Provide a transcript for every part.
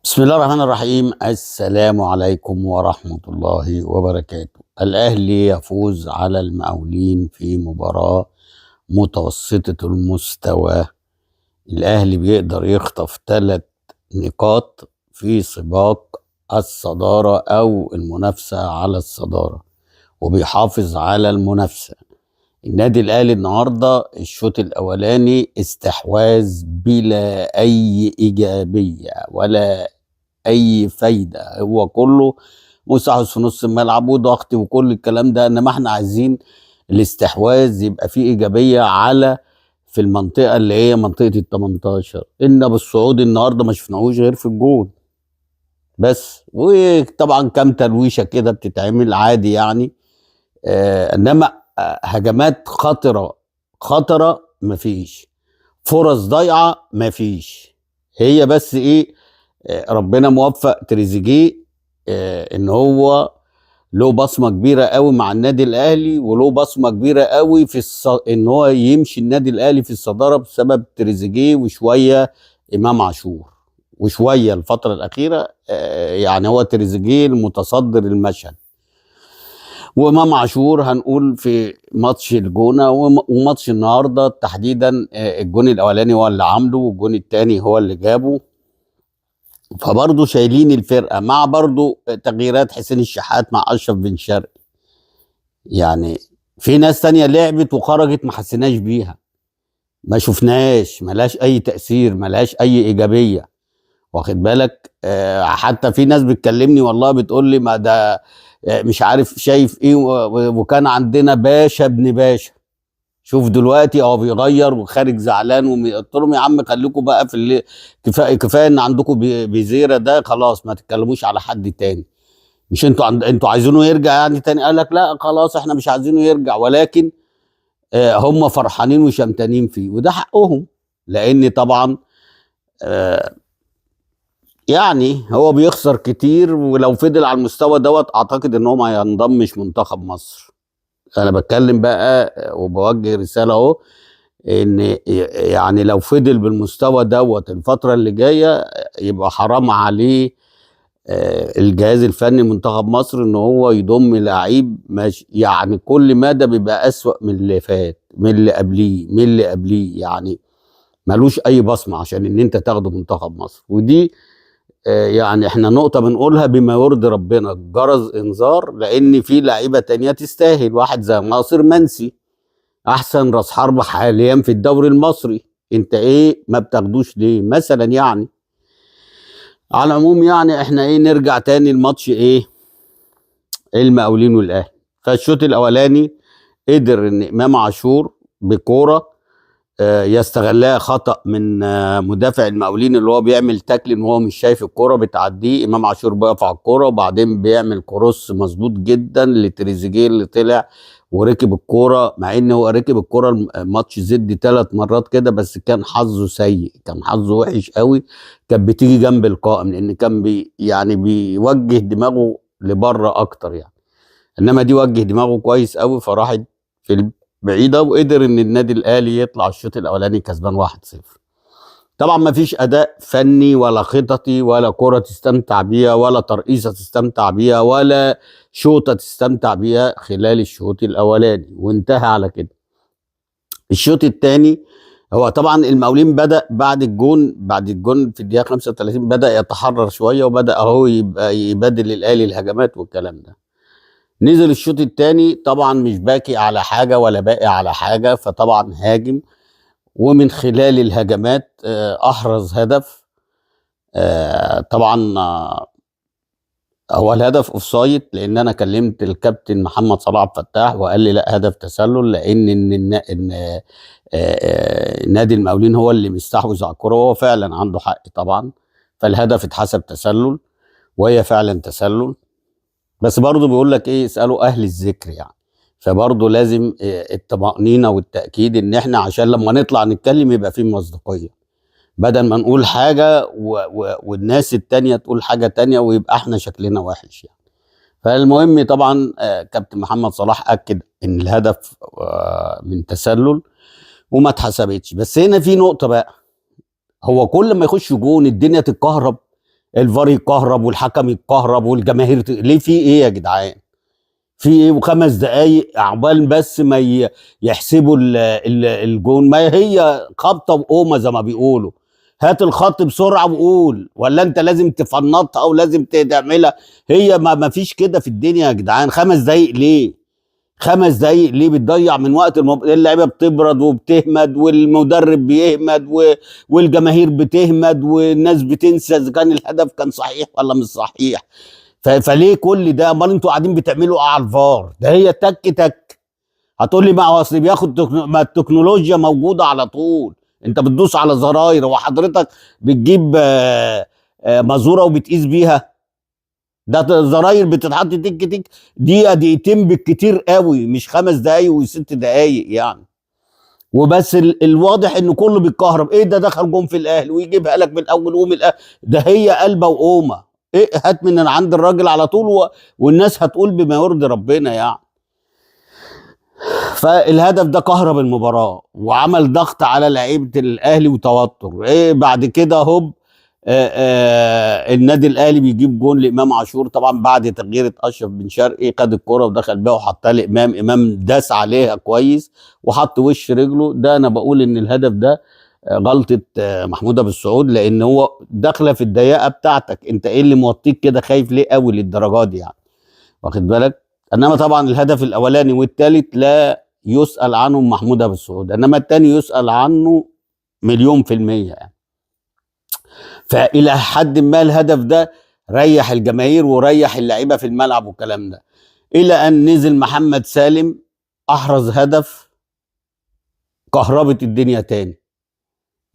بسم الله الرحمن الرحيم. السلام عليكم ورحمة الله وبركاته. الأهلي يفوز على المقاولين في مباراة متوسطة المستوى. الأهلي بيقدر يخطف 3 نقاط في سباق الصدارة أو المنافسة على الصدارة، وبيحافظ على المنافسة. النادي الأهلي النهاردة الشوط الأولاني استحواذ بلا أي إيجابية ولا أي فايدة، هو كله مستحوذ في نص الملعب وضغط وكل الكلام ده، إنما احنا عايزين الاستحواذ يبقى فيه إيجابية على في المنطقة اللي هي منطقة ال 18. إن بالصعود النهاردة ما شفناهوش غير في الجون بس، وطبعا كام ترويشة كده بتتعمل عادي يعني، إنما هجمات خطرة خطرة مفيش، فرص ضايعة مفيش. هي بس ايه، ربنا موفق تريزيجيه، ان هو له بصمة كبيرة قوي مع النادي الاهلي، وله بصمة كبيرة قوي في ان هو يمشي النادي الاهلي في الصدارة بسبب تريزيجيه وشوية امام عاشور وشوية الفترة الاخيرة. يعني هو تريزيجيه المتصدر المشهد، وامام عاشور هنقول في ماتش الجونه وماتش النهارده تحديدا، الجون الاولاني هو اللي عامله والجون الثاني هو اللي جابه، فبرضه شايلين الفرقة مع برضه تغييرات حسين الشحات مع اشرف بن شرقي. يعني في ناس تانية لعبت وخرجت ما حسيناش بيها، ما شفناش، ملهاش اي تاثير، ملهاش اي ايجابية، واخد بالك؟ حتى في ناس بتكلمني والله بتقول لي ما ده، مش عارف شايف ايه، وكان عندنا باشا ابن باشا، شوف دلوقتي اهو بيغير وخارج زعلان، قلت لهم يا عم خليكم بقى في اللي كفاية، كفاية ان عندكم بيزيره ده، خلاص ما تتكلموش على حد تاني. مش انتوا انتوا عايزينه يرجع يعني تاني؟ قال لك لا خلاص احنا مش عايزينه يرجع، ولكن هم فرحانين وشمتانين فيه، وده حقهم، لان طبعا يعني هو بيخسر كتير، ولو فضل على المستوى دوت اعتقد ان هو ما ينضمش منتخب مصر. انا بتكلم بقى وبوجه رسالة اهو، ان يعني لو فضل بالمستوى دوت الفترة اللي جاية يبقى حرام عليه، الجهاز الفني منتخب مصر ان هو يضم لعيب ماشي، يعني كل مدى بيبقى اسوأ من اللي فات، من اللي قبليه، من اللي قبليه، يعني ملوش اي بصمة عشان ان انت تاخده منتخب مصر. ودي يعني احنا نقطة بنقولها بما يرضي ربنا، جرس انذار، لان في لعيبة تانية تستاهل. واحد زي ناصر منسي احسن راس حربة حاليا في الدوري المصري، انت ايه ما بتاخدوش ليه مثلا؟ يعني على العموم يعني احنا ايه، نرجع تاني الماتش ايه، المقاولين والاهلي. فالشوط الاولاني قدر ان امام عاشور بكوره، يستغلها خطأ من مدافع المقاولين اللي هو بيعمل tackle ان هو مش شايف الكورة بتعديه، امام عاشور بيقف على الكورة وبعدين بيعمل cross مظبوط جدا لتريزيجيه اللي طلع وركب الكورة، مع ان هو ركب الكورة ماتش زد 3 مرات كده، بس كان حظه سيء، كان حظه وحش قوي، كانت بتيجي جنب القائم لان كان بيوجه دماغه لبره اكتر يعني، انما دي وجه دماغه كويس قوي فراحت في بعيدة، وقدر ان النادي الاهلي يطلع الشوط الاولاني كسبان 1-0. طبعا ما فيش اداء فني ولا خططي ولا كرة تستمتع بيها ولا ترقيصة تستمتع بيها ولا شوطة تستمتع بيها خلال الشوط الاولاني، وانتهى على كده. الشوط الثاني هو طبعا المقاولين بدأ بعد الجون في الدقيقة 35 بدأ يتحرر شوية، وبدأ اهو يبقى يبادل الاهلي الهجمات والكلام ده. نزل الشوط الثاني طبعا مش باكي على حاجة ولا باقي على حاجة، فطبعا هاجم، ومن خلال الهجمات، أحرز هدف. طبعا، هو الهدف اوفسايد، لأن أنا كلمت الكابتن محمد صلاح عبد الفتاح وقال لي لا هدف تسلل، لأن نادي المقاولين هو اللي مستحوذ على الكرة، وهو فعلا عنده حق طبعا، فالهدف اتحسب تسلل، وهي فعلا تسلل. بس برضه بيقول لك ايه، اسالوا اهل الذكر يعني، فبرضه لازم، الطمأنينة والتأكيد ان احنا عشان لما نطلع نتكلم يبقى في مصداقية، بدل ما نقول حاجة والناس التانية تقول حاجة تانية ويبقى احنا شكلنا وحش يعني. فالمهم طبعا، كابتن محمد صلاح أكد ان الهدف، من تسلل وما اتحسبتش. بس هنا في نقطة بقى، هو كل ما يخش جون الدنيا تتكهرب. الفار يكهرب والحكم يتكهرب والجماهير ليه؟ في ايه يا جدعان؟ في ايه؟ وخمس دقايق عقبال بس ما يحسبوا الجون. ما هي خبطه وقومه زي ما بيقولوا، هات الخط بسرعة وقول، ولا انت لازم تفنطها او لازم تعملها؟ هي ما فيش كده في الدنيا يا جدعان. 5 دقايق ليه؟ 5 دقايق ليه بتضيع من وقت اللعيبة بتبرد وبتهمد، والمدرب بيهمد، والجماهير بتهمد، والناس بتنسى اذا كان الهدف كان صحيح ولا مش صحيح. فليه كل ده؟ امال انتوا قاعدين بتعملوا ايه على الفار ده؟ هي تك تك. هتقول لي ما هو اصل بياخد ما التكنولوجيا موجودة على طول، انت بتدوس على زراير، وحضرتك بتجيب مازوره وبتقيس بيها، ده زراير بتتحط تك تك، دقيقة دقيقتين بالكتير قوي، مش 5 دقايق وست دقايق يعني. وبس الواضح ان كله بيتكهرب. ايه ده؟ دخل جون في الاهلي ويجيبها لك من الاول ومن الاهلي، ده هي قلبه وقومه. ايه؟ هات من عند الراجل على طول والناس هتقول بما يرضي ربنا يعني. فالهدف ده كهرب المباراة وعمل ضغط على لعيبة الاهلي وتوتر. ايه بعد كده؟ هوب، النادي الاهلي بيجيب جون لامام عاشور، طبعا بعد تغيير اشرف بن شرقي، خد الكره ودخل بيها وحطها لامام، امام داس عليها كويس وحط وش رجله. ده انا بقول ان الهدف ده غلطه محمود ابو السعود، لان هو داخله في الضيقه بتاعتك، انت ايه اللي موطيك كده؟ خايف ليه قوي للدرجة دي يعني؟ واخد بالك؟ انما طبعا الهدف الاولاني والثالث لا يسال عنهم محمود ابو السعود، انما الثاني يسال عنه 1,000,000% يعني. فالى حد ما الهدف ده ريح الجماهير وريح اللعيبة في الملعب والكلام ده، الى ان نزل محمد سالم احرز هدف كهربت الدنيا تاني،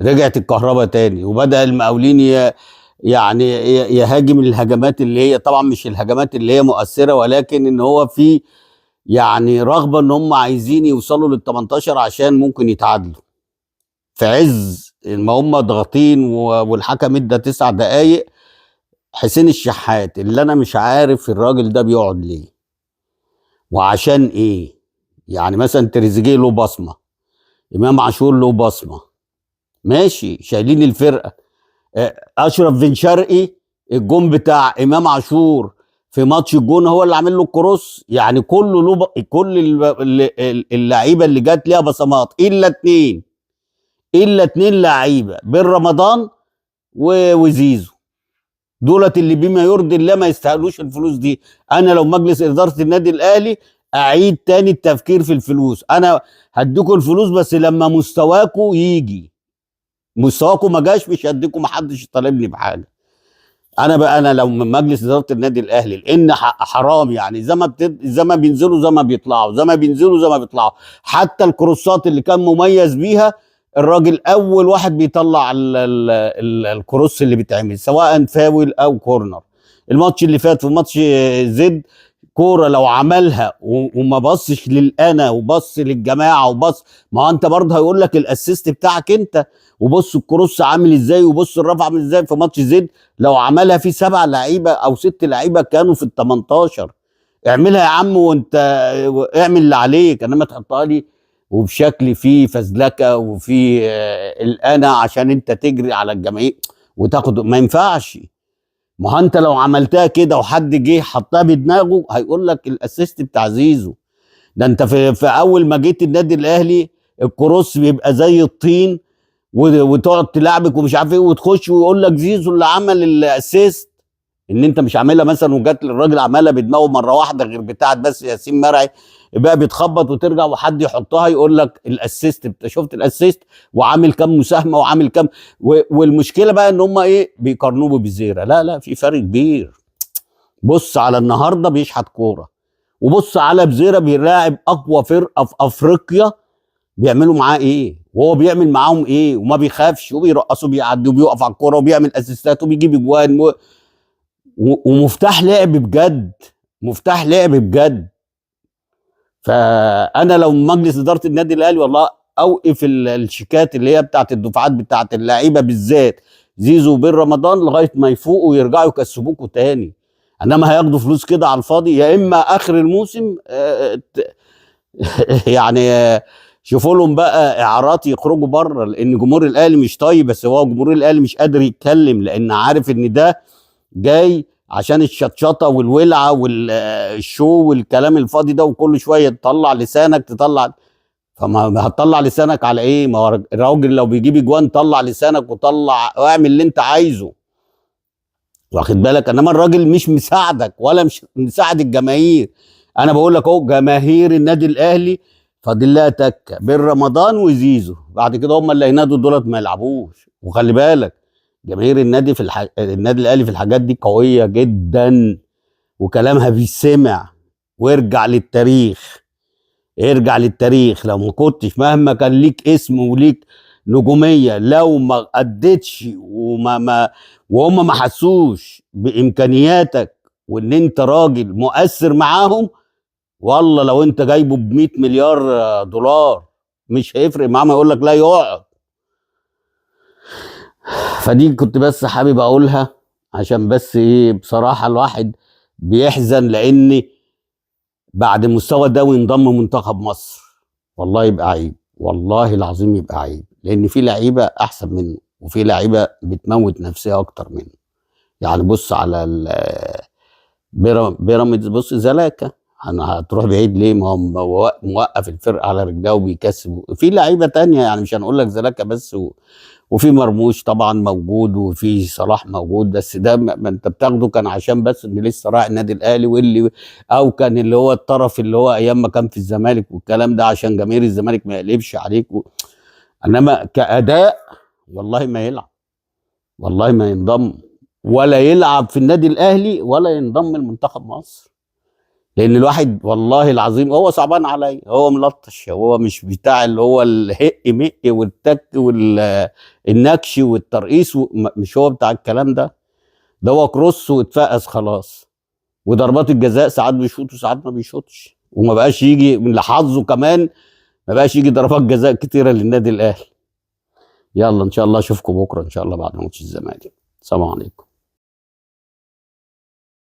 رجعت الكهرباء تاني، وبدا المقاولين يعني يهاجم الهجمات اللي هي طبعا مش الهجمات اللي هي مؤثرة، ولكن ان هو في يعني رغبة ان هم عايزين يوصلوا لل 18 عشان ممكن يتعادلوا في عز ما هم ضاغطين، والحكم ادى 9 دقايق. حسين الشحات اللي انا مش عارف الراجل ده بيقعد ليه وعشان ايه. يعني مثلا تريزيجيه له بصمة، امام عاشور له بصمة، ماشي شايلين الفرقة. اشرف بن شرقي الجون بتاع امام عاشور في ماتش الجون هو اللي عامل له ال cross، يعني كله له كل اللعيبة اللي جت ليها بصمات الا اتنين لعيبة، بن رمضان وزيزو، دولت اللي بما يرضي الله ما يستاهلوش الفلوس دي. انا لو مجلس ادارة النادي الاهلي اعيد تاني التفكير في الفلوس. انا هديكم الفلوس بس لما مستواكم يجي، مستواكم ما جاش مش هديكم، ما حدش يطالبني بحاجة. انا بقى انا لو من مجلس ادارة النادي الاهلي، لان حرام يعني، زي ما بينزلوا زي ما بيطلعوا، زي ما بينزلوا زي ما بيطلعوا. حتى الكروسات اللي كان مميز بيها الراجل، اول واحد بيطلع ال cross اللي بيتعمل سواء فاول او corner. الماتش اللي فات في ماتش زد، كورة لو عملها وما بصش للانا وبص للجماعة وبص، ما هو انت برضه هيقول لك ال assist بتاعك انت، وبص ال cross عامل ازاي وبص الرفع عامل ازاي. في ماتش زد لو عملها في 7 لعيبة او 6 لعيبة كانوا في ال 18. اعملها يا عم وانت اعمل اللي عليك، انما تحطها لي وبشكل فيه فزلكه وفيه الانا عشان انت تجري على الجماهير وتاخد، ما ينفعش. ما هو انت لو عملتها كده وحد جه حطها بدماغه هيقول لك ال assist بتاع زيزو. ده انت في اول ما جيت النادي الاهلي ال cross بيبقى زي الطين وتقعد تلعبك ومش عارف ايه وتخش ويقول لك زيزو اللي عمل ال assist، ان انت مش عاملها مثلا وجات للراجل عملها بدماغه مرة واحدة غير بتاعت بس ياسين مرعي بقى بيتخبط وترجع وحد يحطها يقول لك ال assist، شفت ال assist وعامل كام مساهمة وعامل كام والمشكلة بقى ان هم ايه بيقارنوه ببزيره. لا لا، في فرق كبير. بص على النهارده بيشحت كورة، وبص على بزيره بيلاعب اقوى فرقه في افريقيا، بيعملوا معاه ايه وهو بيعمل معاهم ايه، وما بيخافش وبيرقصوا وبيعدي وبيقف على الكورة وبيعمل assist ات وبيجيب اجوان ومفتاح لعب بجد، مفتاح لعب بجد. فانا لو مجلس ادارة النادي الاهلي والله اوقف الشيكات اللي هي بتاعت الدفعات بتاعت اللعيبة بالذات زيزو وبن رمضان لغاية ما يفوقوا ويرجعوا يكسبوكوا تاني. انما هياخدوا فلوس كده على الفاضي، يا اما اخر الموسم يعني شوفوا لهم بقى اعارات يخرجوا بره، لان جمهور الاهلي مش طيب. بس هو جمهور الاهلي مش قادر يتكلم لان عارف ان ده جاي عشان الشطشطه والولعه والشو والكلام الفاضي ده، وكل شوية تطلع لسانك تطلع. فما هتطلع لسانك على ايه؟ ما هو الراجل لو بيجيب اجوان طلع لسانك وطلع واعمل اللي انت عايزه، واخد بالك؟ انما الراجل مش مساعدك ولا مش مساعد الجماهير. انا بقول لك اهو، جماهير النادي الاهلي فاضل لها تكه بين رمضان وزيزو، بعد كده هم اللي هينادوا دولت ما يلعبوش. وخلي بالك جماهير النادي في النادي الاهلي في الحاجات دي قوية جدا، وكلامها بيسمع. وارجع للتاريخ، ارجع للتاريخ، لو ما كنتش مهما كان ليك اسم وليك نجوميه، لو ما اديتش وما ما وهم ما حسوش بامكانياتك وان انت راجل مؤثر معاهم، والله لو انت جايبه ب 100 مليار دولار مش هيفرق معاهم، يقول لك لا يقعد. فدي كنت بس حابب اقولها، عشان بس ايه، بصراحة الواحد بيحزن لان بعد المستوى ده وينضم منتخب مصر، والله يبقى عيب، والله العظيم يبقى عيب، لان في لعيبة احسن منه وفي لعيبة بتموت نفسها اكتر منه. يعني بص على بيراميدز، بص زلاكا، انا هتروح بعيد ليه؟ ما هو موقف الفرقة على رجلها وبيكسب. في لعيبة تانية يعني، مش هنقول لك زلاكا بس، وفي مرموش طبعا موجود، وفي صلاح موجود، بس ده ما انت بتاخده كان عشان بس ان لسه رايح النادي الاهلي، واللي او كان اللي هو الطرف اللي هو ايام ما كان في الزمالك والكلام ده، عشان جماهير الزمالك ما يقلبش عليك انما كاداء والله ما يلعب، والله ما ينضم، ولا يلعب في النادي الاهلي، ولا ينضم لمنتخب مصر. لان الواحد والله العظيم هو صعبان عليا، هو ملطش، هو مش بتاع اللي هو الهق مق والتك والنكش والترقيص مش هو بتاع الكلام ده. ده هو كروس واتفقس خلاص، وضربات الجزاء ساعات بيشوط وساعات ما بيشوطش، وما بقاش يجي من لحظة كمان، ما بقاش يجي ضربات جزاء كتيرة للنادي الاهلي. يلا ان شاء الله اشوفكم بكره ان شاء الله بعد ماتش الزمالك. السلام عليكم.